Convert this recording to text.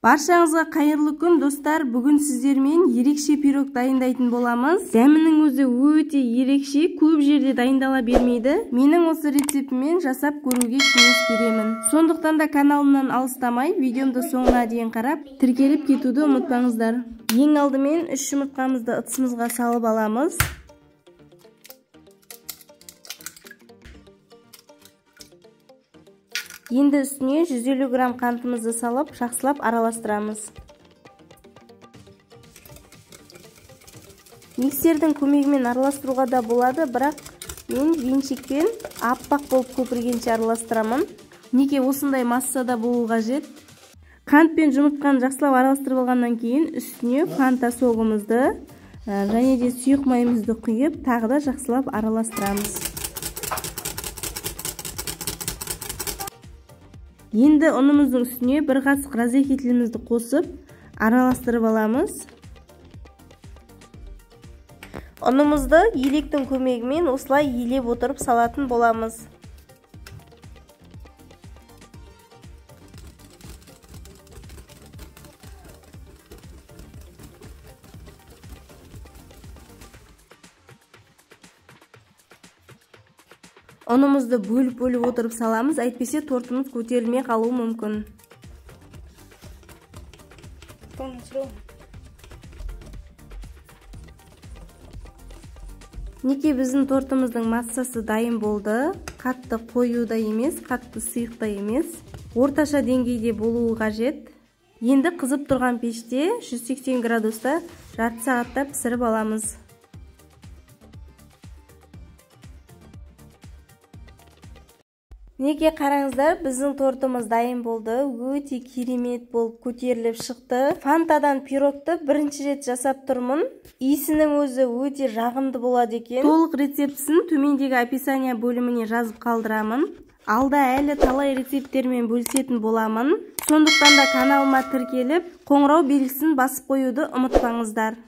Баршаңызға қайырлы күн, достар. Бүгін сіздермен ерекше пирог дайындайтын боламыз. Дәмінің өзі өте ерекше, көп жерде дайындала бермейді. Менің осы рецептіммен жасап көруге кеңес беремін. Сондықтан да каналымнан алыстамай, видеомды соңына дейін қарап, тіркеліп кетуді ұмытпаңыздар. Ең алдымен 3 жұмыртқамызды ыдысымызға салып аламыз. Енді үстіне 150 грамм қантымызды салып, жақсылап араластырамыз. Миксердің көмегімен араластыруға да болады, бірақ мен венчикпен аппақ болып көпіргенше араластырамын. Неге осындай массада болу қажет? Қант пен жұмыртқаны жақсылап араластырып алғаннан кейін үстіне фанта согымызды және де сұйық майымызды құйып, тағы да жақсылап араластырамыз. Енді ұнымыздың үстіне бір қасық разрыхлителімізді қосып, араластырып аламыз. Ұнымызды електің көмегімен осылай елеп отырып салатын боламыз. Ұнымызды бөліп-бөліп отырып саламыз, әйтпесе тортымыз көтерілмей қалуы мүмкін. Неке біздің тортымыздың массасы дайын болды. Қатты қою да емес, қатты сұйық та емес. Орташа деңгейде болуы қажет. Енді қызып тұрған пеште 180 градуста жарты сағатта пісіріп аламыз. Неке қараңыздар, біздің тортымыз дайын болды. Өте керемет болып көтеріліп шықты. Фантадан пирогты бірінші рет жасап тұрмын. Иісінің өзі өте жағымды болады екен. Толық рецептісін төмендегі описание бөліміне жазып қалдырамын. Алда әлі талай рецепттермен бөлісетін боламын. Сондықтан да каналыма тіркеліп, қоңырау белгісін басып қоюды ұмытпаңыздар.